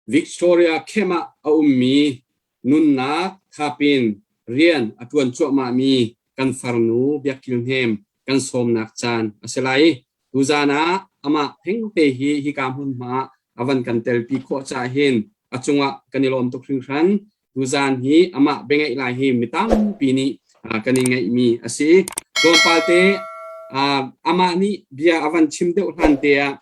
Victoria camp ah a ummi nunnak thapin rian a ṭuan cuahmahmi kan farnu Biak Kil Hnem kan sawmnak caan a si lai. Tuzaan ah amah thengte hi hika hmunhma ah a van kan telpi khawh caah hin a cungah kan i lawm tuk hringhran. Tuzaan hi amah biangeih lai hi mi tampi nih kan i ngeihmi a si. Tlawmpal te amah nih bia a van chim deuh hlan te ah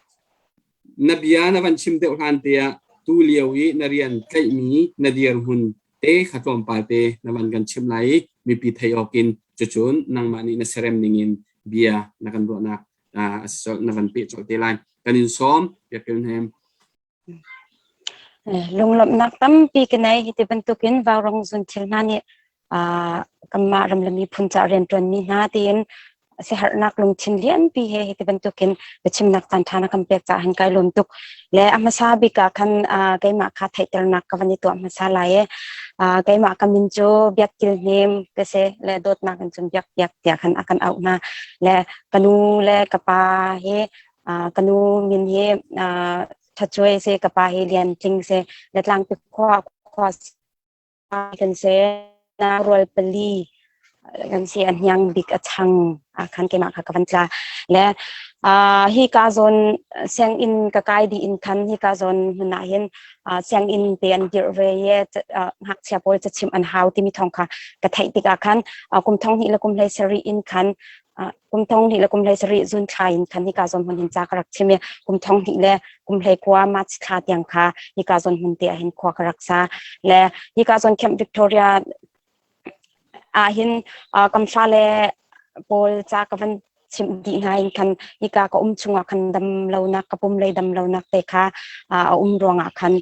na bia na van chim deuh hlan te ah tu lio i na rian tlaihmi na dirhmun te kha tlawmpal te na van kan chim lai i mipi thei awk in cucun nangmah nih na serem ning in bia na kan ruahnak na van peh colh te lai. Kan in sawm Biakil Hnem. Lunglawmhnak tampi ka nei. Hiti bantukin Vaurong zunthil hna nih kanmah ram le miphun caah rianṭuanmi hna tiin siaherhnak lungthin lianpi he hiti bantukin biachimnak caanṭha na kan pek caah hin kai lawm tuk. Le a hmasa bik ah khan keimah kha theihternak ka van i tuah hmasa lai i keimah ka min cu Biak Kil Hnem ka si le dawtnak in cun Biak Biak tiah khan a kan auh hna. Le ka nu le ka pa hi Ka nu min hi Tha Cuai si, ka pa hi Lian Tling si. Le Tlangpi khua khua kan si. Na rual pali kan si a hniang bik a chang ah khan keimah kha ka van tla. Le hi ka zawn sianginn ka kai dih in khan hi ka zawn hmun ah hin sianginn te an dirh ve i ngakchia pawl cachimh an hau timi thawng kha ka theih tikah khan kum thong hnih le kum hlei sarih in khan kum thong hnih le kum hlei sarih zun thla in khan hika zawn hmun hin ca ka rak chim i kum thong hnih le kum hlei kua March thla tiang kha hika zawn hmun te ah hin khua ka rak sa le hika zawn Camp Victoria ah hin kam fale pawl ca ka van chimh dih hna in khan hika ka um chungah khan dam lonak ka pum lei dam lonak te kha a um ruangah khan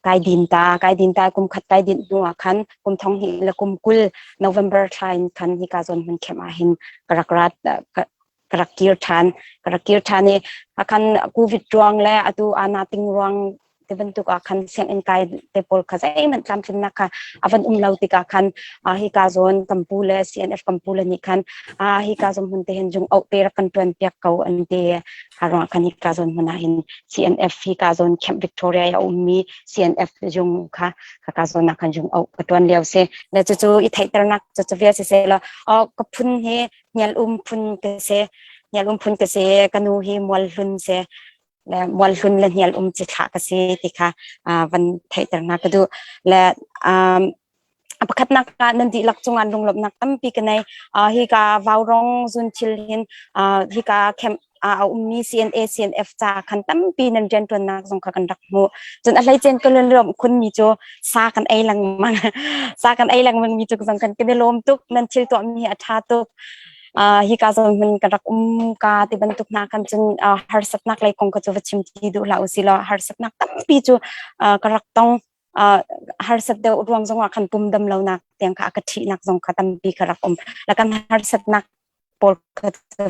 kai din ta kai din ta kum khat kai din hnu ah khan kum thong hnih le kum 20 November thla in khan hika zawn hmun khem ah hin ka rak rat ka rak kir ṭhan ka rak kir ṭhan i akhan covid ruang le atu ana ting ruang te bantuk ah khan sianginn kai te pawl kha zeihmanh tlamtlinnak kha a van um lo tikah khan hika zawn kampu le CNF kampu le nih khan hika zawn hmun te hin jung auh te rak kan tuan piak ko an ti kha ruangah khan hika zawn hmun ah hin CNF hika zawn Camp Victoria a ummi CNF jung kha ka zawn ah khan jung auh ka tuan lio si le cucu i theihternak cucu vial si seh law ka phun hi hnial um phun ka si hnial um phun ka si ka nu hi mual hlun si le mual hlun le hnial um ci thlah ka si ti kha van theihter hna ka duh le A pakhatnak ah nan dihlak cungah lunglawmhnak tampi ka nei. Hika Vaurong zunthil hin hika camp ah a ummi CNA, CNF ca khan tampi nan rianṭuannak zong kha kan rak hmuh. Cun a hleicen ka lawmh khunmi cu sa kan ei lengmang. Sa kan ei lengmang mi cu zong kan kan i lawm tuk. Nan thil tuahmi hi a ṭha tuk. Hika zawn hmun kan rak um ka ti bantuk hna khan cun harsatnak lei kong kha cu va chim ti duh hlah usih law harsatnak tampi cu ka rak tong. Harsat deuh ruang zongah khan pum dam lonak tiang kha a ka ṭhihnak zong kha tampi ka rak um. La kan harsatnak pawl kha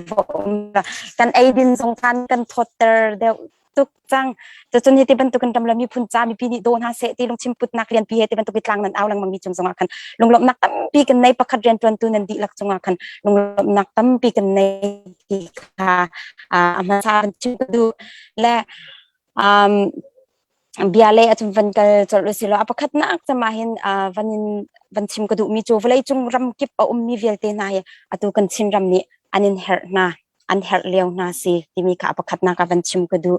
va um kan eidin zong khan kan thawtter deuh tuk cang. Cucun hi ti bantukin ram le miphun ca mipi nih daw hna seh ti lungchim putnak lianpi he ti bantuk i tlang nan au lengmang mi cung zongah khan lunglawmhnak tampi kan nei pakhat rianṭuantu nan dihlak cungah khan lunglawmhnak tampi kan nei ti kha a hmasa chim ka duh le um, bia le a cun van kal colh u silaw a pakhatnak cem ah hin van in van chim ka duhmi cu vawleicung ramkip a ummi vialte hna hi atu kan Chinram nih an in herh hna an herh lio hna si timi kha a pakhatnak ah van chim ka duh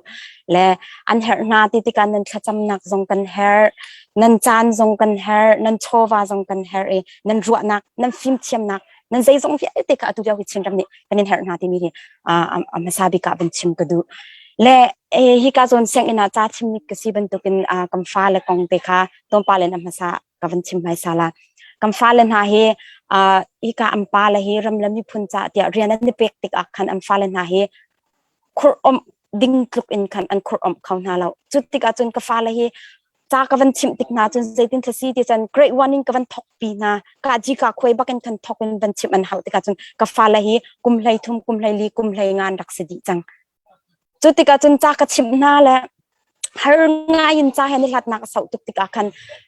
le an herh hna ti tikah nan thlacamnak zong kan herh nan caan zong kan herh nan chawva zong kan herh i nan ruahnak nan fimthiamnak nan zeizong vialte kha atu lio hi Chinram nih kan in herh hna timi hi a hmasa bik ah van chim ka duh. Le hika zawn sianginn ah ca chimmi ka si bantukin kan fale kong te kha tlawmpal in a hmasa ka van chim hmaisa la. Kan fale hna hi hika an pa le hi ram le miphun ca tiah rian an i pek tikah khan an fale hna hi khurh omh ding tluk in khan an khurh omh kho hna lo. Cu tikah cun ka fale hi ca ka van chimh tik hna cun zeitin thla si ti cun grade 1 in ka van thok pi hna ka ji ka khuai bak in kan thok in van chimh an hau tikah cun ka fale hi kum hlei thum kum hlei li kum hlei ngan rak si dih cang cu tikah cun ca ka chimh hna le har ngai in ca he ni hlatnak a sauh tuk tikah khan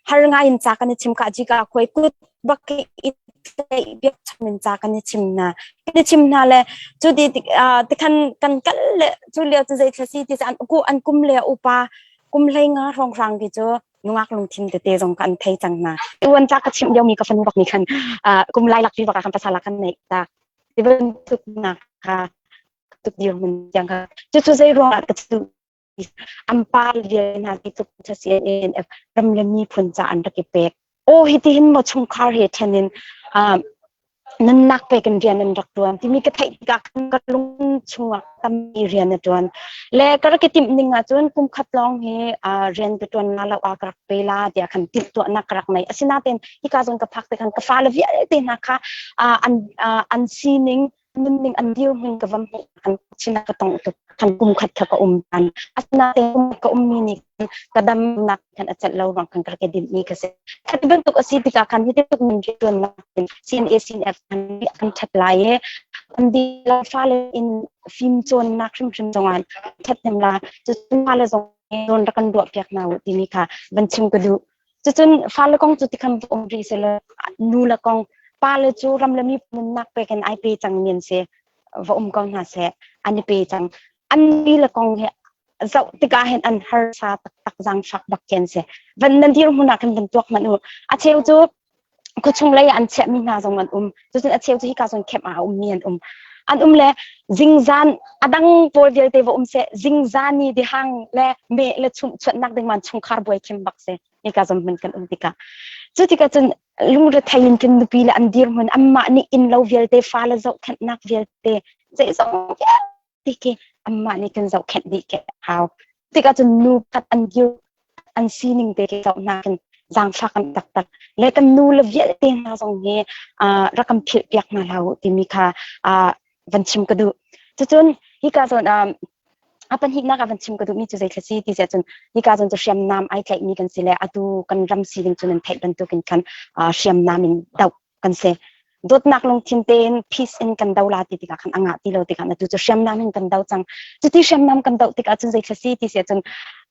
har ngai in ca kan i chim ka ji ka khuai kut bak i tlaih biak cham in ca kan i chim hna kan i chim hna le cu ti tikhan kan kal le cu lio cu zei thla si ti an ku an kum le upa. Kum hlei nga hrawnghrang khi cu nungak lungthin tete zong kha an thei cang hna. Uan ca ka chimh liomi ka fanu bak nih khan kum lai lak bak ah khan pasal ah khan neih ta. Ti bantuk nak kha tuk dirhmun tiang kha. Cucu zei ruangah ka cu an pa vial hna ti tluk CNF ram le miphun ca an rak i pek. Aw hiti hin maw chungkhar he ṭhen in nunnak pek in rian an rak ṭuan timi ka theih tikah ka lung chungah tampi rian a ṭuan. Le ka rak i timh ning ahcun kum khat lawng hi rian ka ṭuan la lo ah ka rak pe la tiah khan timhtuahnak ka rak nei. Asinain hika zawn ka phak te khan ka fale vialte hna kha an an sining nunning an dirhmun ka va hmuh kan chin ka tong tuk kan kum khat kha ka um tan asinain kum ka ummi nih ka damnak kan a celh lo ruang kan ka din mi ka si khati bantuk a si tikah khan hi tuk min tuan nak CNA CNF kan kan that lai e kan di la fale in fim cawn nak hrimhrim zong that nem la cu fale zong don rak kan ruah piak na u timi kha van chim ka duh. Cucun fale kong cu tikhan va um rih selaw nu le kong pale cu ram le mi nunnak pek in ai pe cang mi an si. Va um ko hna seh an i pe cang. An mi le kong hi zoh tikah hin an harsa taktak zaangfak bak khi an si. Van nan dirhmun ah khan van tuak hmanh u. A cheu cu khuachung lei ah an chiahmi hna zong an um. Cucun a cheu cu hika zawn camp ah a ummi an um. An um le zingzan a dang pawl vialte va um seh zingzan i dihang le meh le chumh chuannak ding man chungkhar buai khim bak si hika zawn hmun kan um tikah. Cu tikah cun lungrethei in kan nupi le an dirhmun anmah nih inn lo vialte fale zohkhenhnak vialte zeizong vialte khi anmah nih kan zohkhenh dih ke hau. Tikah cun nu khat an dir an sining te khi zoh hna khin zaangfak an taktak. Le kan nu le vialte hna zong hi rak kan philh piak hna hlah u timi kha van chim ka duh. Cucun hika zawn a pahnihnak ah van chim ka duhmi cu zei thla si ti cun hika zawn cu hriamnam ai tlaihmi kan si le atu kan ram sining cu nan theih bantukin khan hriamnam in doh kan si. Dawtnak lungthin tein peace in kan do la ti tikah khan a ngah ti lo tikah atu cu hriamnam in kan do cang. Cuti hriamnam kan doh tikah cun zei si ti si ahcun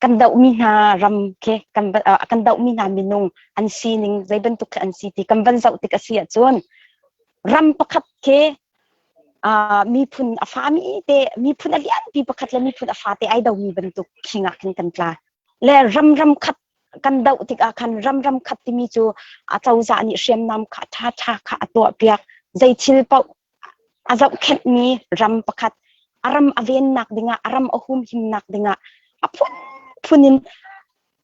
kan dohmi hna ram khi kan kan dohmi hna minung an sining zei bantuk khi an si ti kan van zoh tik a si ahcun ram pakhat khi miphun a fami te miphun a lianpi pakhat le miphun a fate ai domi bantuk khing ah khin kan tla. Le ram ram khat kan doh tikah khan ram ram khat timi cu a cozah nih hriamnam kha ṭhaṭha kha a tuahpiak. Zei thil paoh a zohkhenhmi ram pakhat a ram a vennak dingah a ram a humhimnak dingah a phunphun in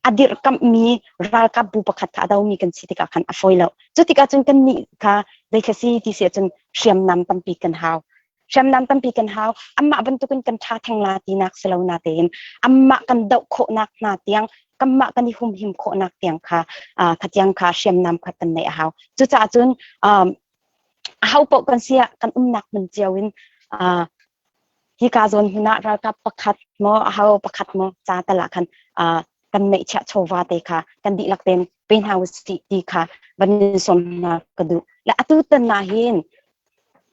a dirhkamhmi ralkap bu pakhat kha a domi kan si tikah khan a fawi lo. Cu tikah cun kannih kha zei si ti si ahcun hriamnam tampi kan hau. Hriamnam tampi kan hau. Amah bantukin kan ṭha theng la tinak si lo natein amah kan doh khawhnak hna tiang kanmah kan i humhim khawhnak tiang kha kha tiang kha hriamnam kha kan neih a hau. Cucaah cun aho paoh kan si ah kan umnak hmun cio in hika zawn hmun ah ralkap pakhat maw aho pakhat maw ca tal ah khan kan neihchiah chawva te kha kan dihlak tein pe hna usih ti kha van in sawm hna ka duh. Le atu tan ah hin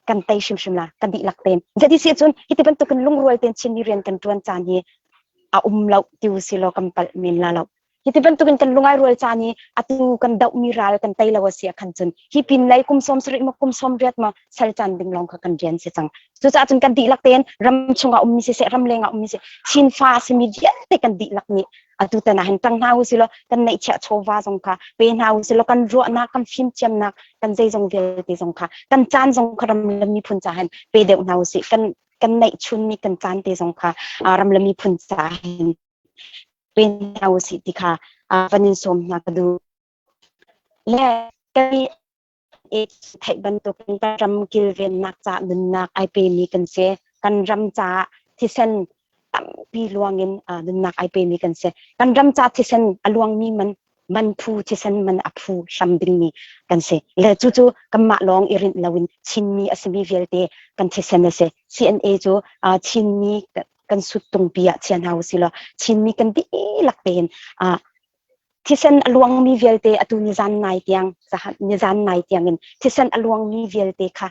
kan tei hrimhrim la kan dihlak tein. Jadi si cun hiti bantukin lungrual tein Chinmi rian kan ṭuan caan hi a um lo ti usilaw kan palh men la lo. Hiti bantukin kan lungai rual caan hi atu kan dohmi ral kan tei lo a si ah khan cun hi pin lei kum 70 ma kum 80 ma sal caan ding lawng kha kan rian si cang. Cucaah cun kan dihlak tein ram chungah ummi siseh ram lengah ummi siseh Chin fa a simi vialte kan dihlak nih atu tan ah hin ṭang hna usilaw kan neihchiah chawva zong kha pe hna usilaw kan ruahnak kan fimthiamnak kan zeizong vialte zong kha kan caan zong kha ram le miphun ca hin pe deuh hna usih kan kan neihchunmi kan caan te zong kha ram le miphun ca hin pe hna usih ti kha van in sawm hna ka duh le kan theih bantukin kan ram kilvennak ca nunnak ai pemi kan si. Kan ram caah thisen tampi luang in nunnak ai pemi kan si. Kan ram ca thisen a luangmi man man phu thisen man a phu hlam dingmi kan si. Le cucu kanmah lawng i rinh loin Chinmi a simi vialte kan thisen a si. CNA cu Chinmi kan suttung-pi ah chia hna usih law Chinmi kan dihlak tein thisen a luangmi vialte atu nizan nai tiang nizan nai tiang in thisen a luangmi vialte kha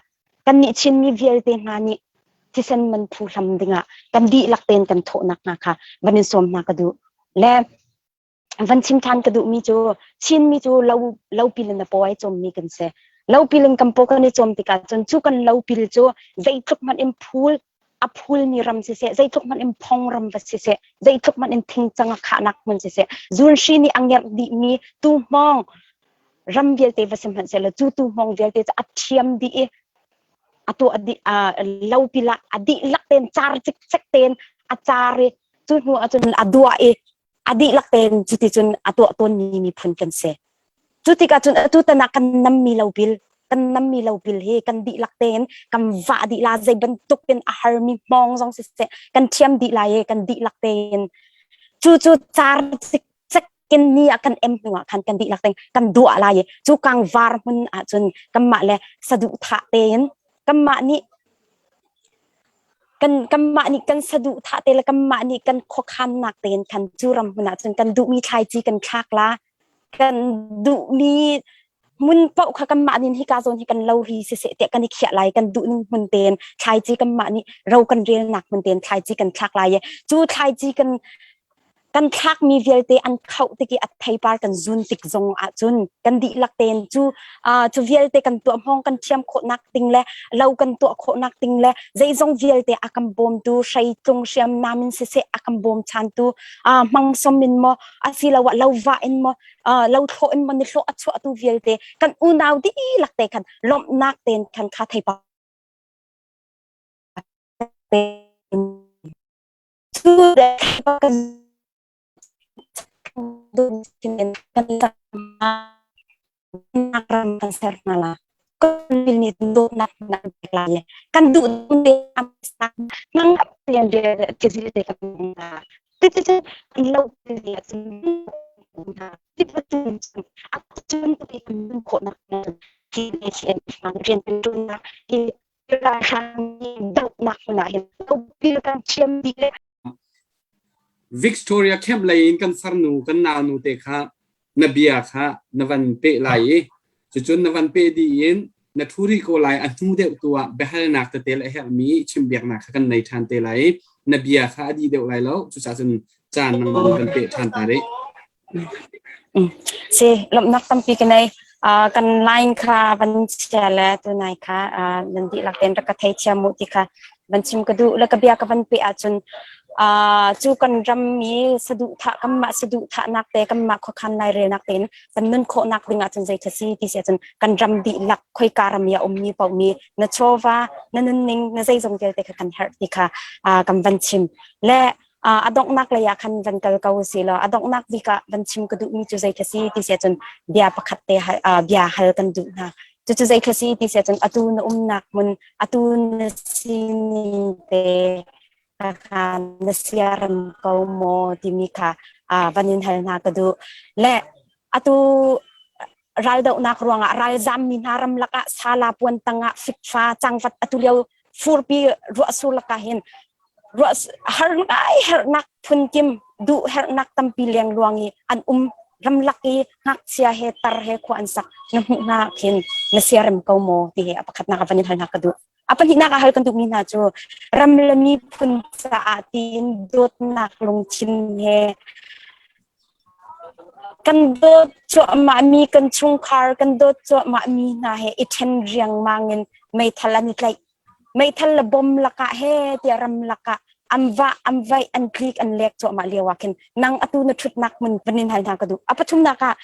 kannih Chinmi vialte hna nih thisen man phu hlam dingah kan dihlak tein kan thawhnak hna kha van in sawm hna ka duh. Le van chim ṭhan ka duhmi cu Chinmi cu lo lopil in a paw ai cawmmi kan si. Lopil in kan paw kan i cawm tikah cun cu kan lopil cu zeitluk hmanh in phul. A phulmi ram siseh, zeitluk hmanh in phong ram va siseh, zeitluk hmanh in thingcang a khahnak hmun siseh, zunhri nih a ngerh dihmi tuhmawng ram vialte va si hmanh sehlaw cu tuhmawng vialte cu a ṭhiam dih i a tuah dih lopil ah a dihlak tein car cikcek tein a car i cu hnu ahcun a duah i a dihlak tein cuticun a tuah tawnmi miphun kan si. Cu tikah cun atutan ah kan nammi lopil kan nammi lopil hi kan dihlak tein kan vah dih la zei bantuk in a harmi hmawng zong siseh kan thiam dih lai i kan dihlak tein cu cu car cikcek in ni ah kan em hnu ah khan kan dihlak tein kan duah lai i cu kang var hmun ahcun kanmah le saduhthah tein kanmah nih kan kanmah nih kan saduhthah te le kanmah nih kan khuakhannak tein khan cu ram hmun ahcun kan duhmi thlaici kan thlak la kan duhmi hmun paoh kha kanmah nih hika zawn hi kan lo ri siseh tiah kan i khiah lai kan duh ning hmun tein thlaici kanmah nih ro kan relnak hmun tein thlaici kan thlak lai i cu thlaici kan kan thlakmi vialte an khauh tik i a theipar kan zun tik zong ahcun kan dihlak tein cu cu vialte kan tuah hmawng kan thiam khawhnak ding le lo kan tuah khawhnak ding le zeizong vialte a kan bawmtu hreitlung hriamnam in siseh a kan bawmchantu hmangsom in maw asiloah lo vah in maw lo thlawh in maw ni hlawh a chuahtu vialte kan unau dihlak te khan lawmhnak tein khan kha theipar cu kan ram kan ser hna la kan nih dawtnak na pek lai le kan duh te nang lian te te kan na ti ti an lo ti ti cun ti kan khawhnak ti rian ṭuannak hi ralhrang dohnak hmun ah hin kan thiam dih le Victoria camp lei in kan farnu kan naunu te kha na bia kha na van peh lai i cucun na van peh dih in na thu rih ko lai a hnu deuh tu ah biahalnak tete le a herhmi chimbiaknak kha kan nei ṭhan te lai i na bia kha a dih deuh lai lo cucaah cun caan nangmah na van peh ṭhan ta rih. Si, lawmhnak tampi ka nei. Kan line kha van chia le tunai kha nan dihlak tein rak ka theithiam mu ti kha van chim ka duh le ka bia ka van peh ahcun cu kan ram i saduhthah kanmah saduhthahnak te kanmah khuakhan lairelnak tein kan nun khawhnak ding ahcun zei si ti si ahcun kan ram dihlak khoika ram i a ummi paoh mi na chawva na nunning na zeizong vialte kha kan herh ti kha kan van chim le a donghnak lei ah khan van kal ko si law a donghnak bik ah van chim ka duhmi cu zei si ti si ahcun bia pakhat te bia hal kan duh hna cucu zei si ti si ahcun atu na umnak hmun atu na sining te kha na siaram ko maw timi kha van in hal hna ka duh le atu raldohnak ruangah ralzammi hna ramlak ah sala puan tangah fikfa cangvat atu lio furpi ruahsur lakah hin ruah har ngai hernak phunkim duh hernak tampi lengluang i an um ramlak i ngakchia he tar he khua an sak na hmuh hna khin na siarem ko maw ti he a pakhatnak a van in hal hna ka duh a pahnihnak ah hal kan duhmi hna cu ram le miphun caah tiin dawtnak lungthin he kan dawt cuahmahmi kan chungkhar kan dawt cuahmahmi hna he i ṭhen riangmang in meithal an i tlaih. Meithal le bom lakah he tiah ram lakah an vah, an vaih, an tlik, an lek cuahmah lio ah khin nang atu na ṭhutnak hmun van in hal hna ka duh. A pathumnak ah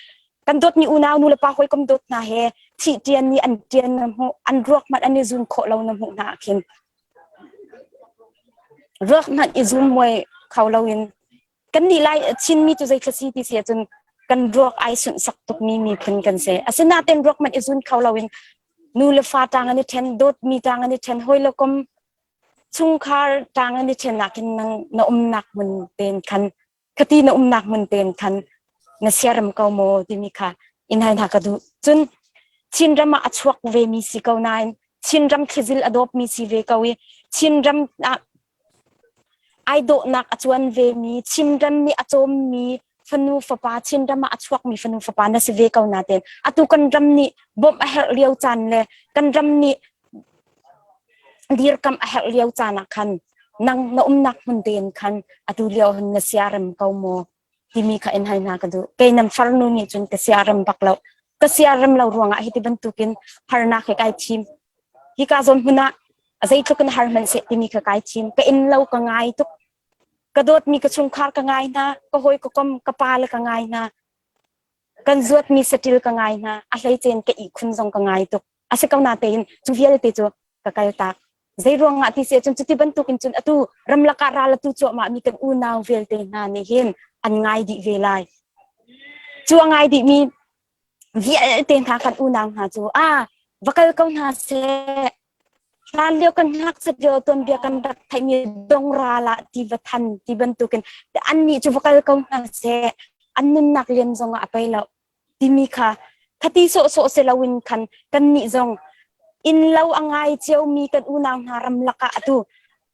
kan dawtmi unau nu le pa hawikom dawt hna he thih ṭian i an ṭian na hmuh, an ruak hmanh an i zun khawh lo na hmuh hna ah khin ruak hmanh i zum muai kho loin Kannih Lai Chinmi cu zeithla si ti si ahcun kan ruak ai sunhsak tukmi miphun kan si. Asinain ruak hmanh i zun kho loin nu le fa ṭang an i ṭhen, dawtmi ṭang an i ṭhen, hawi le kom chungkhar ṭang an i ṭhen ahkhin nang na umnak hmun tein khan khati na umnak hmun tein khan na siarem ko maw timi kha in hal hna ka duh. Cun Chinram ah a chuak vemi si ko nain Chinram thlizil a dawpmi si ve ko i Chinram ah Ai dawhnak a cuan vemi, Chinram nih a cawmmi fanu fapa, Chinram ah a chuakmi fanu fapa na si ve ko nain atu kan ram nih bawmh a herh lio caan le kan ram nih dirkamh a herh lio caan ah khan nang na umnak hmun tein khan atu lio hin na siarem ko maw timi kha in hal hna ka duh. Kei nan farnu nih cun ka siarem bak lo. Ka siarem lo ruangah hi ti bantukin harnak he kai thim. Hika zawn hmun ah Zeitluk in har hmanh seh timi kha kai thim. Ka inn lo ka ngai tuk. Ka dawtmi ka chungkhar ka ngai hna. Ka hawi ka kom ka pa le ka ngai hna. Kan zuatmi saṭil ka ngai hna. A hleicen ka ihkhun zong ka ngai tuk. A si ko natein cu vialte cu ka kaltak. Zei ruangah ti si ahcun cuti bantukin cun atu ramlak ah ral atu cuahmah mi kan unau vialte hna nih hin an ngai dih ve lai. Cu a ngai dihmi vialte hna kan unau hna cu a va kal ko hna seh. Hlan lio kan ngakchiat lio tuanbia kan rak theihmi dongral ah ti va than ti bantukin annih cu va kal ko hna seh. An nunnak liam zongah a pei lo. Timi kha khati sawhsawh si loin khan kannih zong innlo a ngai ciomi kan unau hna ramlak ah atu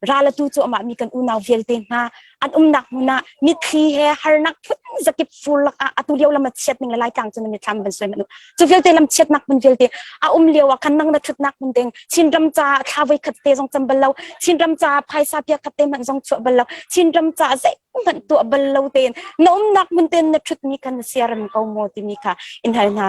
ral atu cuahmah mi kan unau vialte hna an umnak hmun ah mitthli he harnak phun zakip fur lak ah atu lio lam a chiat ning le Laitlang cu na mitthlam van suai manu cu vialte lam chiatnak hmun vialte a um lio ah khan nang na thutnak hmun ding Chinram caah thla voi khat te zong cam bal lo Chinram caah phaisa pia khat te hmanh zong chuah bal lo Chinram caah zei hmanh tuah bal lo tein na umnak hmun tein na ṭhutmi kha na siarem ko maw timi kha in hal hna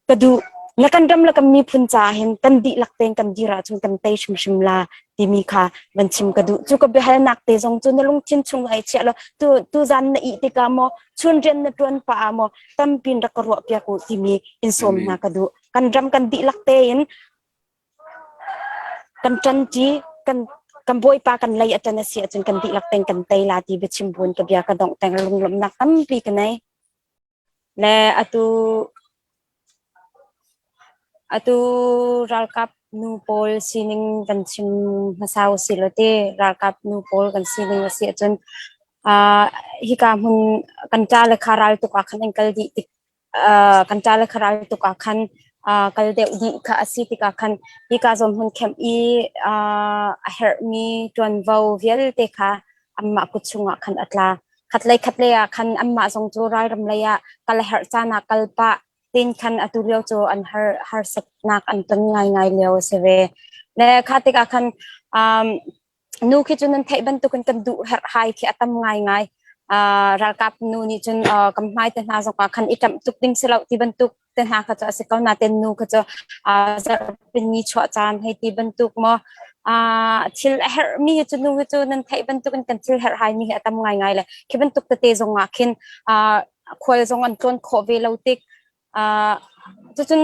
ka duh. Na kan ram le kan miphun caah hin kan dihlak tein kan dir ahcun kan tei hrimhrim la timi kha van chim ka duh. Cu ka biahalnak te zong cu na lungthin chung ai chiah lo tu tu zan na ih tikah maw chun rian na ṭuan pah ah maw tampin rak ka ruah piak u timi in sawm hna ka duh. Kan ram kan dihlak tein Kan ṭanṭi, kan kan bawipa kan lei a ṭan a si ahcun kan dihlak tein kan tei la ti biachim buin ka bia ka dongh teng lunglawmhnak tampi ka nei. Le atu atu ralkap nu pawl sining kan chim hmasa usih law ti ralkap nu pawl kan sining a si ahcun uh, hika hmun kan ṭa le kha ral tuk ah khan an kal dih tik kan ṭa le kha ral tuk ah khan kal deuh dih kha a si tikah khan hika zawn hmun kemh i a herhmi ṭuanvo vialte kha anmah kut chungah khan a tla. Khatlei khatlei ah khan anmah zong cu ralram lei ah kal a herh caan ah kal pah tin khan atu lio cu an har harsatnak an ton ngaingai lio a si ve. Le kha tikah khan Nu khi cu nan theih bantukin kan duh herhhai khi a tam ngaingai. Uh, ralkap nu nih cun uh, kan hmai te hna zong ah khan i ṭamh tuk ding si lo ti bantuk te hna kha cu a si ko nain nu kha cu uh, zarhpini ni chuah caan hei ti bantuk maw uh, thil a herhmi hi cu nu hi cu nan theih bantukin kan thil herhhai mi hi a tam ngaingai le khi bantuk tete zong ah khin uh, khual zong an tlawn khawh ve lo tik uh, cucun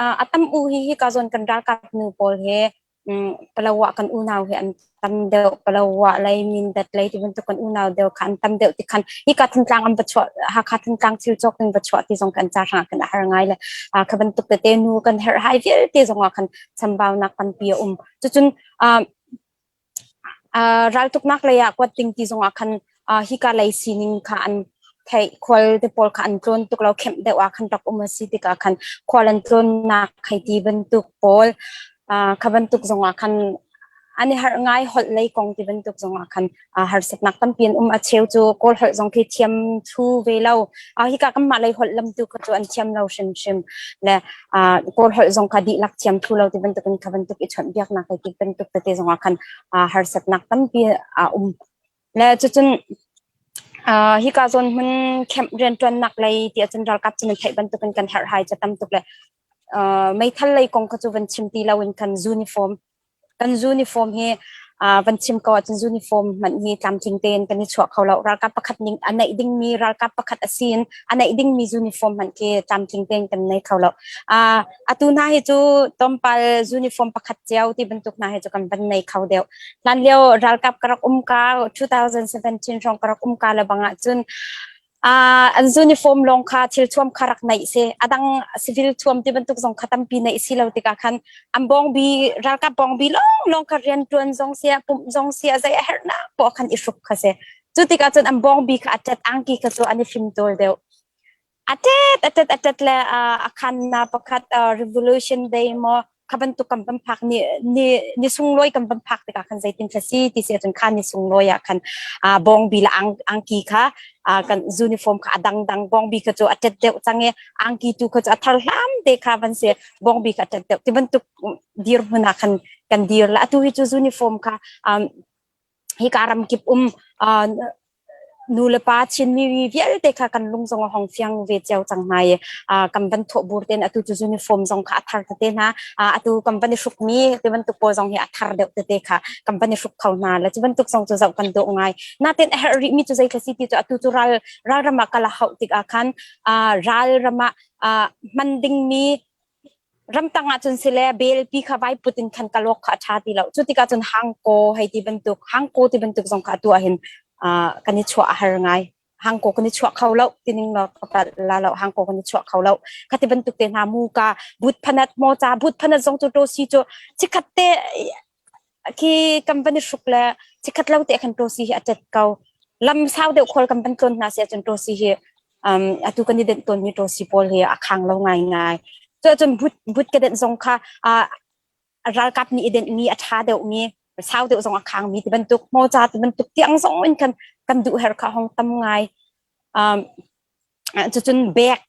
uh, a tam u hi hi ka zawn kan ralkap nu pawl he Palawa kan unau hi an tam deuh. Palawa lei, Mindat lei ti bantuk kan unau deuh kha an tam deuh ti khan hika Thantlang an va chuah Hakha Thantlang thil cawk in va chuah ti zong kan ca hrang kan a har ngai le kha bantuk tete nu kan herhhai vialte zong ah khan chambaunak tampi a um. Cucun Raltuknak lei ah kuat ding ti zongah khan hika lei sining kha an theih. Khual te pawl kha an tlawn tuk lo, kemh deuh ah khan rak um a si tikah khan khual an tlawnnak hei ti bantuk pawl kha bantuk zongah khan an i harh ngai. Holh lei kong ti bantuk zongah khan harsatnak tampi an um. A cheu cu Kawl holh zong khi thiam thlu ve lo. Hika kanmah lei holh lam tu kha cu an thiam lo hrimhrim. Le Kawl holh zong kha dihlak thiam thlu lo ti bantukin kha bantuk i chawnhbiaknak hei ti bantuk tete zongah khan harsatnak tampi a um. Le cucun hika zawn hmun camp rianṭuannak lei ti ahcun ralkap cu nan theih bantukin kan herhhai cu tam tuk le meithal lei kong kha cu van chim ti loin kan uniform Kan uniform hi van chim ko ahcun uniform hmanh hi tlamtling tein kan i chuah kho lo. Ralkap pakhat ning a neih dingmi ralkap pakhat a si in a neih dingmi uniform hmanh khi tlamtling tein kan nei kho lo. Atu hna hi cu tlawmpal uniform pakhat cio ti bantuk hna hi cu kan van nei kho deuh. Hlan lio ralkap ka rak um ka 2017 hrawng ka rak um ka le bang ahcun An uniform lawng kha thilthuam kha rak neih si. A dang civil thuam ti bantuk zong kha tampi neih si lo tikah khan an bawngbi ralkap bawngbi lawnglawng kha rianṭuan zong si ah pumh zong si ah zei a herhnak poah khan i hruk kha si. Cu tikah cun an bawngbi kha a ṭet angki kha cu an i fimtawl deuh. A ṭet a ṭet a ṭet le a khan na pakhat Revolution Day maw kha bantuk kan van phak ni ni ni sunglawi kan van phak tikah khan zeitin thla si ti si ahcun kha ni sunglawi ah khan bawngbi le angki kha kan uniform kha a dangdang bawngbi kha cu a ṭet deuh cang i angki tu kha cu a thar hlam te kha van si bawngbi kha a ṭet deuh ti bantuk dirhmun ah khan kan dir la atu hi cu uniform kha hika ramkip um. Nu le pa Chinmi vialte kha kan lung zong a hong fiang ve cio cang hna i kan van thawh bur ten atu cu uniform zong kha a thar tete hna. Atu kan van i hrukmi ti bantuk pawl zong hi a thar deuh tete kha kan van i hruk kho hna le cu bantuk zong cu zoh kan dawh ngai. Natin a herh rihmi cu zei si ti cu atu cu ral ralram ah kal a hauh tikah khan ral ram ah hman dingmi ramtang ah cun sile belpi kha vai put in khan kalawk kha a ṭha ti lo. Cu tikah cun hangkaw hei ti bantuk hangkaw ti bantuk zong kha atu ah hin kan i chuah a har ngai. Hangkaw kan i chuah kho lo tining law ka palh la lo hangkaw kan i chuah kho lo. Kha ti bantuk te hna muka but phanat mocha but phanat zong cu to si cu chikhat te khi kan van i hruk le chikhat lo te khan tawsi hi a tet ko. Lam sau deuh khual kan van tlawn hna si ahcun tawsi hi atu kan i denh tawnmi tawsi pawl hi a khang lo ngaingai. Cu ahcun but but ka denh zong kha ralkap nih i denhmi a ṭha deuhmi sau deuh zong a khangmi ti bantuk hmawca ti bantuk tiang zong in kan kan duh her kha hong tam ngai. Cucun bek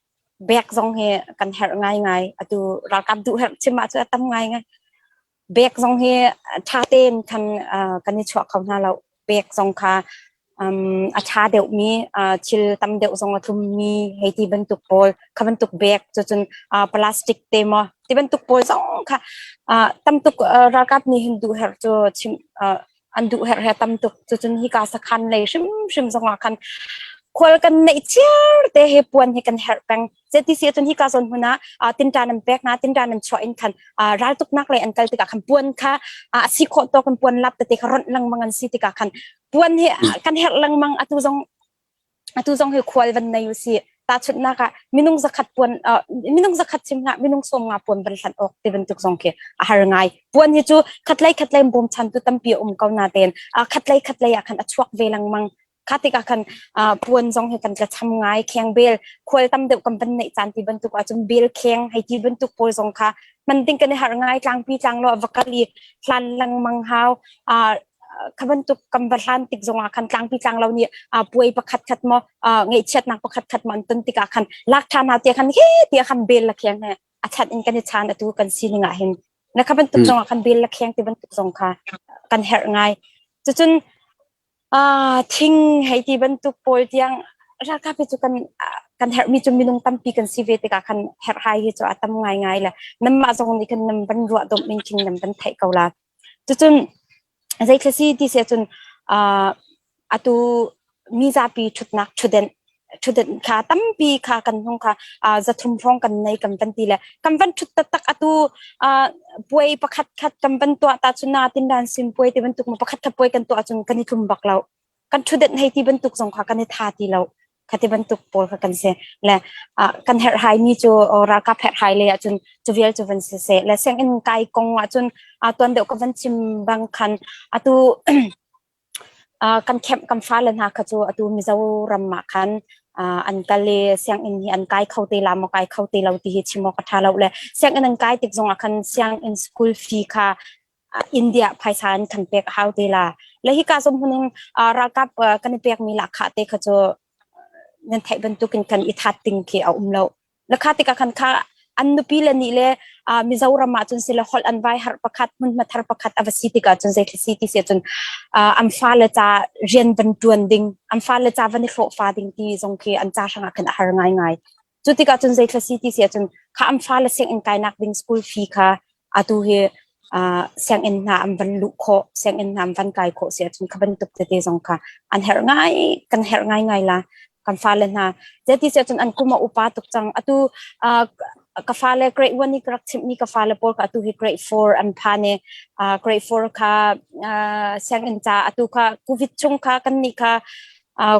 bek zong hi kan herh ngaingai. Atu ralkap duh herh chim ahcun a tam ngaingai. Bek zong hi ṭha tein khan kan i chuah kho hna lo. Bek zong kha a ṭha deuhmi thil tam deuh zong a tlummi hei ti bantuk pawl kha bantuk bek cucun plastic te maw ti bantuk pawl zong kha tam tuk ralkap nih hin duh herh cu chim an duh herh he tam tuk. Cucun hika sakhan lei hrimhrim zongah khan khual kan neih chiar te he puan hi kan herh peng. Zeiti si ahcun hika zawn hmun ah tinṭan an pek hna, tinṭan an chuah in khan raltuknak lei an kal tikah khan puan kha a si khawh tawk in puan lap tete kha ronh lengmang an si tikah khan puan hi kan herh lengmang. Atu zong hi khual van nei usih. Tahchunhnak ah minung zakhat puan minung zakhat chim hlah minung 50 puan van hlanh awk ti bantuk zong khi a har ngai. Puan hi cu khatlei khatlei bawmchantu tampi a um ko natein khatlei khatlei ah khan a chuak ve lengmang. Kha tikah khan puan zong hi kan tlacham ngai. Kheng bel khual tam deuh kan van neih caan ti bantuk ahcun bel kheng hei ti bantuk pawl zong kha hman ding kan i harh ngai. Tlangpi tlang lo va kal i hlan lengmang hau. Kha bantuk kan va hlan tik zongah khan tlangpi tlang lo nih puai pakhat khat maw ngeihchiatnak pakhat khat maw an ton tikah khan lak ṭhan hau tiah khan he tiah khan bel la kheng he a chat in kan i chan atu kan sining ah hin na kha bantuk zongah khan bel la kheng ti bantuk zong kha kan herh ngai. Cucun thing hei ti bantuk pawl tiang ralkap hi cu kan kan herhmi cu minung tampi kan si ve tikah khan herhhai hi cu a tam ngaingai le nanmah zong nih khan nan van ruah domh in khin nan van theih ko la. Cucun zeithil si ti si ahcun atu mizapi ṭhutnak ṭhutdenh ṭhutdenh kha tampi kha kan hung kha 300 hrawng kan nei kan van ti le kan van ṭhut taktak atu puai pakhat khat kan van tuah ta cun na tindan sim puai ti bantuk ma pakhat khat puai kan tuah cun kan i tlum bak lo. Kan ṭhutdenh hei ti bantuk zong kha kan i tha ti lo. Kha ti bantuk pawl kha kan si le kan herhhai mi cu ralkap herhhai lei ahcun cu vial cu van si seh le sianginn kai kong ahcun tuan deuh ka van chim bang khan atu kan kemh kan fale hna kha cu atu Mizoram ah khan an kal i sianginn hi an kai kho te la maw kai kho te lo ti hi chim awk a ṭha lo le sianginn an kai tik zongah khan sianginn school fee kha India phaisa in kan pek a hau te la. Le hika zong hmun in ralkap kan i pekmi lahkhah te kha cu nan theih bantukin kan i that ding khi a um lo. Na kha tikah khan kha an nupi le nih le Mizoram ah cun sile holh an vai har pakhat hmunhma thar pakhat a va si tikah cun zei si ti si cun an fale ca rian van ṭuan ding an fale ca van i hlawhfa ding ti zong khi an ca hrangah khan a har ngaingai. Cu tikah cun zei si ti si ahcun kha an fale sianginn kainak ding school fee kha atu hi sianginn hna an van luh khawh sianginn hna an van kai khawh si ahcun kha bantuk tete zong kha an herh ngai kan herh ngaingai la kan fale hna. Zeiti si ahcun an kum a upa tuk cang. Atu ka fale grade 1 i ka rak chimhmi ka fale pawl kha atu hi grade 4 an phan i grade 4 kha sianginn ca atu kha covid chung kha kan nih kha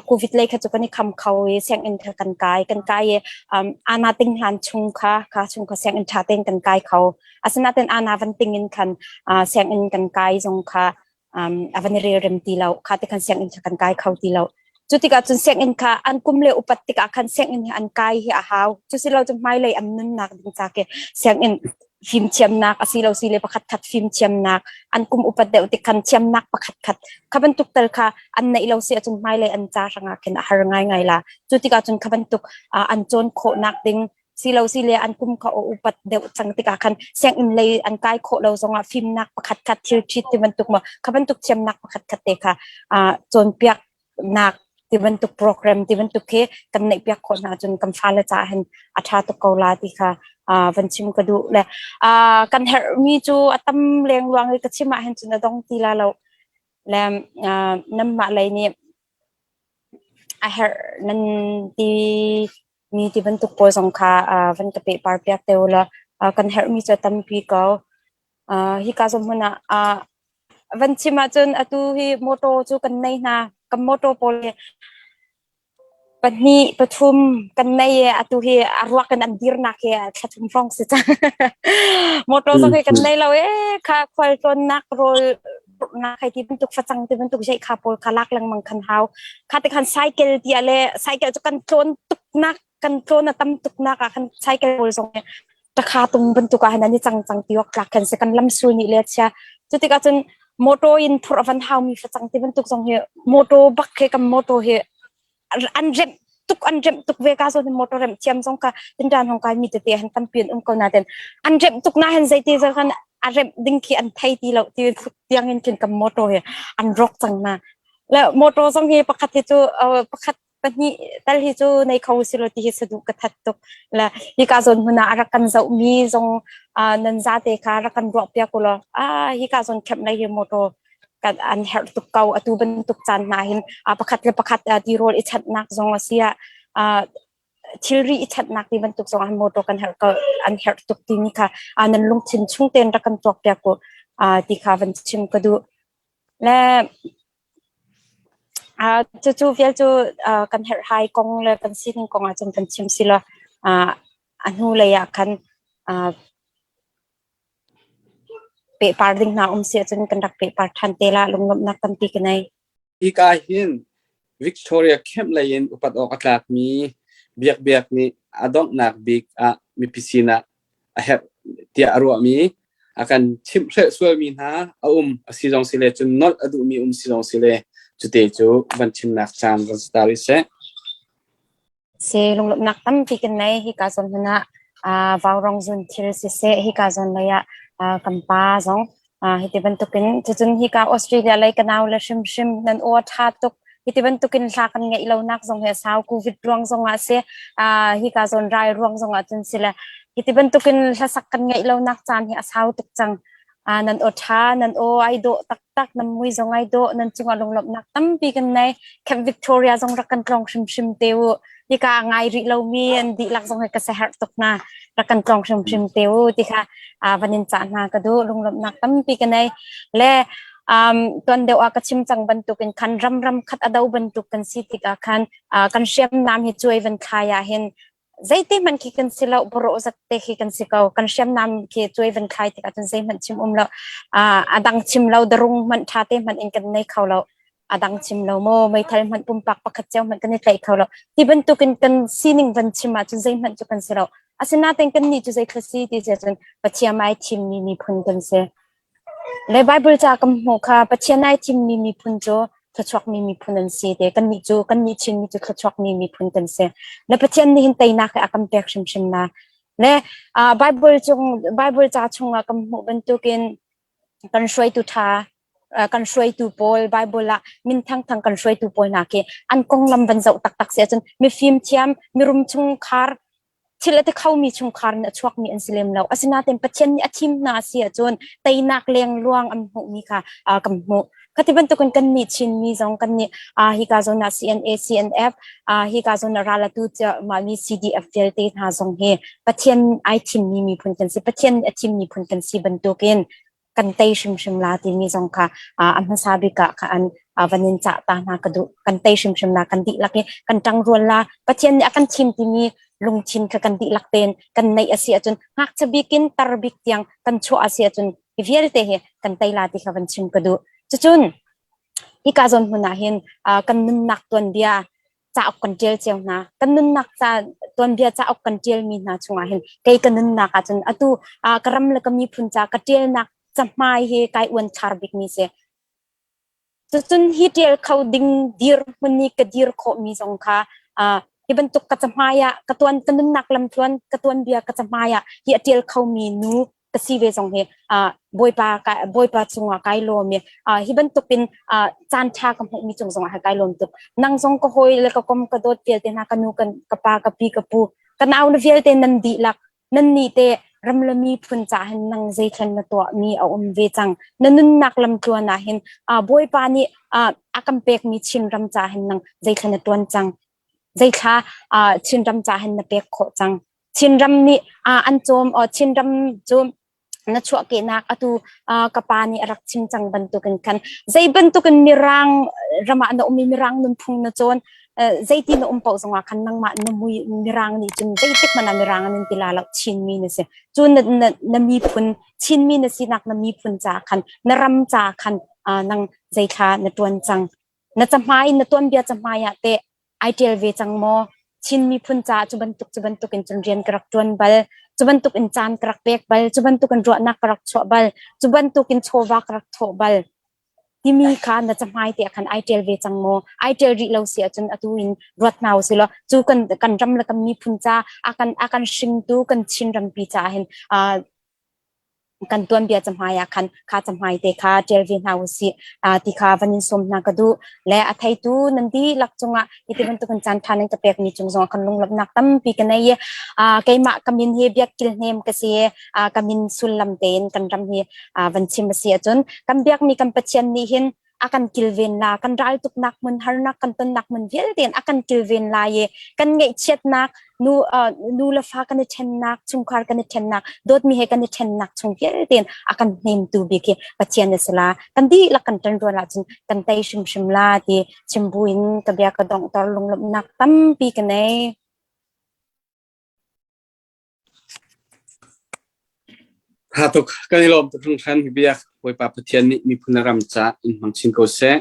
covid lei kha cu kan i kham kho i sianginn kha kan kai kan kai i ana ting hlan chung kha kha chung kha sianginn ṭha tein kan kai kho. Asinain ana van ting in khan sianginn kan kai zong kha a van i relrem ti lo. Kha te khan sianginn kha kan kai kho ti lo. Cu tikah cun sianginn kha an kum le upat tikah khan sianginn hi an kai hi a hau. Cu si lo cu hmailei an nunnak ding ca ke sianginn fimthiamnak asilo si le pakhat khat fimthiamnak an kum upat deuh tik khan thiamnak pakhat khat kha bantuk tal kha an neih lo si ahcun hmailei an ca hrangah khin a har ngaingai la. Cu tikah cun kha bantuk an cawn khawhnak ding silo si le an kum kha upat deuh cang tikah khan sianginn lei an kai khawh lo zongah fimnak pakhat khat thil ṭhit ti bantuk maw kha bantuk thiamnak pakhat khat te kha cawnpiak nak. Ti bantuk program ti bantuk khi kan neih piak khawh hna cun kan fale caah hin a ṭha tuk ko la ti kha van chim ka duh le kan herhmi cu a tam lengluang i ka chim ah hin cun a dong ti la lo le nanmah lei nih a herh nan ti mi ti bantuk pawl zong kha van ka pehpar piak te u law kan herhmi cu a tampi ko. Hika zawn hmun ah van chim ahcun atu hi motor cu kan nei hna. Kan motor pawl hi pahnih pathum kan nei i atu hi a ruak in an dirnak hi thla thum hrawng si cang. Motor zong hi kan nei lo ee kha khual tlawnnak rawl na khai ti bantuk facang ti bantuk zei kha pawl kha lak lengmang khan hau. Kha te khan cycle tia le cycle cu kan tlawn tuknak kan tlawn a tam tuknak ah khan cycle pawl zong hi takha tung bantuk ah hin an i cang cang ti awk tlak khan si kan lamsul nih le chia. Cu tikah cun motor in phurh a van haumi facang ti bantuk zong hi motor bak he kan motor hi an remh tuk an remh tuk ve ka zawn motor remh thiam zong ka tinṭan hong kai mi tete han tampi an um ko nain an remh tuk na hen zeiti zel khan a remh ding khi an thei ti lo ti tiang in khin kan motor hi an rawk cang na le motor zong hi pakhat hi cu pakhat pahnih tal hi cu nei kho si lo ti hi saduh ka that tuk le hika zawn hmun ah a rak kan zoh mi zong nan zate kha rak kan ruah piak u law a hika zawn camp lei hi motor kan an herh tuk ko atu bantuk caan hna hin pakhat le pakhat tirawl i chanhnak zong a si ah thilri i chanhnak ti bantuk zong ah motor kan herh ko an herh tuk timi kha nan lungthin chung tein rak kan tuak piak u ti kha van chim ka duh le cucu vial cu kan herhhai kong le kan sining kong ah cun kan chim si law a hnu lei ah khan pehpar ding hna um si ahcun kan rak pehpar ṭhan te la lunglawmhnak tampi ka nei. Hika hin Victoria Camp lei in upat awk a tlakmi Biakbiak nih a donghnak bik ah mipi sinah a herh tiah a ruahmi a kan chimhhrelh sualmi hna a um a si zong si le cun nolh a duhmi um si zong si le cute cu van chimnak caan van si ta rih seh. Si lunglawmhnak tampi kan nei. Hika zawn hmun ah Vaurawng zun thil siseh hika zawn lei ah kan pa zong hiti bantukin cucun hika Australia lei ka nau le hrimhrim nan aw a ṭha tuk. Hiti bantukin hla kan ngeih lonak zong hi a sau. Covid ruang zong ah si, hika zawn rai ruang zong ah cun si le hiti bantukin hlasak kan ngeih lonak caan hi a sau tuk cang. Nan aw ṭha, nan aw ai dawh taktak, nan mui zong ai dawh, nan cungah lunglawmhnak tampi kan nei. Camp Victoria zong rak kan tlawng hrimhrim te u. Hika a ngai rih lomi an dihlak zong hi ka siaherh tuk hna. Rak kan tlawng hrimhrim te u ti kha van in cah hna ka duh. Lunglawmhnak tampi ka nei. Le tuan deuh ah ka chim cang bantukin khan ram ram khat a do bantuk kan si tikah khan kan hriamnam hi cuai van thlai ah hin Zeite hmanh khi kan si lo, bawrawh zat te khi kan si ko. Kan hriamnam khi cuai van thlai tikah cun zeihmanh chim um lo. A dang chim lo, darung hmanh ṭha te hmanh in kan nei kho lo. A dang chim lo maw, meithal hmanh pumpak pakhat cio hmanh kan i tlaih kho lo. Ti bantukin kan sining van chim ahcun zeihmanh cu kan si lo. Asinain kannih cu zeithla si ti si ahcun Pathian ai thimmi miphun kan si. Le Bible ca kan hmuh kha Pathian ai thimmi miphun cu thluachuakmi miphun an si te. Kannih cu kannih Chinmi cu thluachuakmi miphun kan si. Le Pathian nih hin teinak hi a kan pek hrimhrim na. Le Bible chung Bible ca chungah kan hmuh bantukin kan hruaitu ṭha kan hruaitu pawl Bible ah min thangthang kan hruaitu pawl hna khi an konglam van zoh taktak si ahcun mifim thiam mirum chungkhar thil a ti khomi chungkhar in a chuakmi an si lem lo. Asinain Pathian nih a thim hna a si ahcun teinak lengluang an hmuhmi kha kan hmuh. Khati bantukin kannih Chinmi zong kannih hika zawn ah CNA, CNF, hika zawn ah ral atu mah CDF vialte hna zong hi Pathian ai thimmi miphun kan si. Pathian nih a thimmi phun kan si bantukin kan tei hrimhrim la timi zong kha a hmasa bik ah kha an van in cah ta hna ka duh. Kan tei hrimhrim la, kan dihlak i kan ṭangrual la. Pathian nih a kan thim timi lungthin kha kan dihlak tein kan neih a si ahcun ngakchia bik in tar bik tiang kan chuah a si ahcun hi vialte hi kan tei la ti kha van chim ka duh. Cucun hika zawn hmun ah hin kan nunnak tuanbia cauk kan ṭial cio hna. Kan nunnak ca tuanbia cauk kan ṭialmi hna chungah hin kei ka nunnak ahcun atu ka ram le ka miphun ca ka ṭialnak cahmai hi kai uanthlar bikmi si. Cucun hi ṭial kho ding dirhmun i ka dir khawhmi zong kha hi bantuk ka cahmai ah ka tuan ka nunnak lamtluan ka tuanbia ka cahmai ah hi a ṭial khomi nu. Ka si ve zong hi Bawipa Bawipa cungah kai lawm i hi bantukin caan ṭha ka hmuhmi cung zongah kai lawm tuk. Nang zong ka hawi le ka kom ka dawt vialte hna ka nu ka pa ka pi ka pu ka nau na vialte nan dihlak nan nih te ram le miphun ca hin nang zeithlen na tuahmi a um ve cang. Na nunnak lamtluan ah hin Bawipa nih a kan pekmi Chinram ca hin nang zeithlen na ṭuan cang. Zeithla Chinram ca hin na pek khawh cang. Chinram nih an cawm Chinram cu na chuahkehnak atu ka pa nih a rak chim cang bantukin khan zei bantukin mirang ram ah na um i mirang nunphung na cawn zeiti na um paoh zongah khan nangmah na mui mirang nih cun zeitik hmanh ah mirang an in ti la lo Chinmi na si. Cu na, na, na miphun Chinmi na sinak na miphun ca khan na ram ca khan nang zeithla na ṭuan cang. Na cahmai na tuanbia cahmai ah teh ai ṭial ve cang maw? Chin miphun caah cu bantuk cu bantuk in cun rian ka rak ṭuan bal, cu bantuk in caan ka rak pek bal, cu bantuk in ruahnak ka rak chuah bal, cu bantuk in chawva ka rak thawh bal timi kha na cahmai te ah khan ai ṭial ve cang maw? Ai ṭial rih lo si ahcun atu in ruat hna usih law cu kan kan ram le kan miphun ca a kan a kan hringtu kan Chin rampi caah hin kan tuanbia cahmai ah khan kha cahmai te kha ṭial ve hna usih ti kha van in sawm hna ka duh. Le a theitu nan dihlak cungah hiti bantukin caan ṭha nan ka pekmi cung zongah kan lunglawmhnak tampi ka nei i keimah ka min hi Biak Kil Hnem ka si i ka min sullam tein kan ram hi van chim a si ahcun kan biakmi kan Pathian nih hin a kan kilven la kan raltuknak hmun harnak kan tonnak hmun vialte in a kan kilven lai i kan ngaihchiatnak nu nu le fa kan i ṭhennak chungkhar kan i ṭhennak dawtmi he kan i ṭhennak chung vialte in a kan hnemtu bik hi Pathian a si la kan dihlak kan ṭan rual ahcun kan tei hrimhrim la ti chim buin ka bia ka donghter lunglawmhnak tampi ka nei. Tha tuk kan i lawm tuk hringhran biak Bawipa Pathian nih miphun le ram ca in hmang chin ko seh.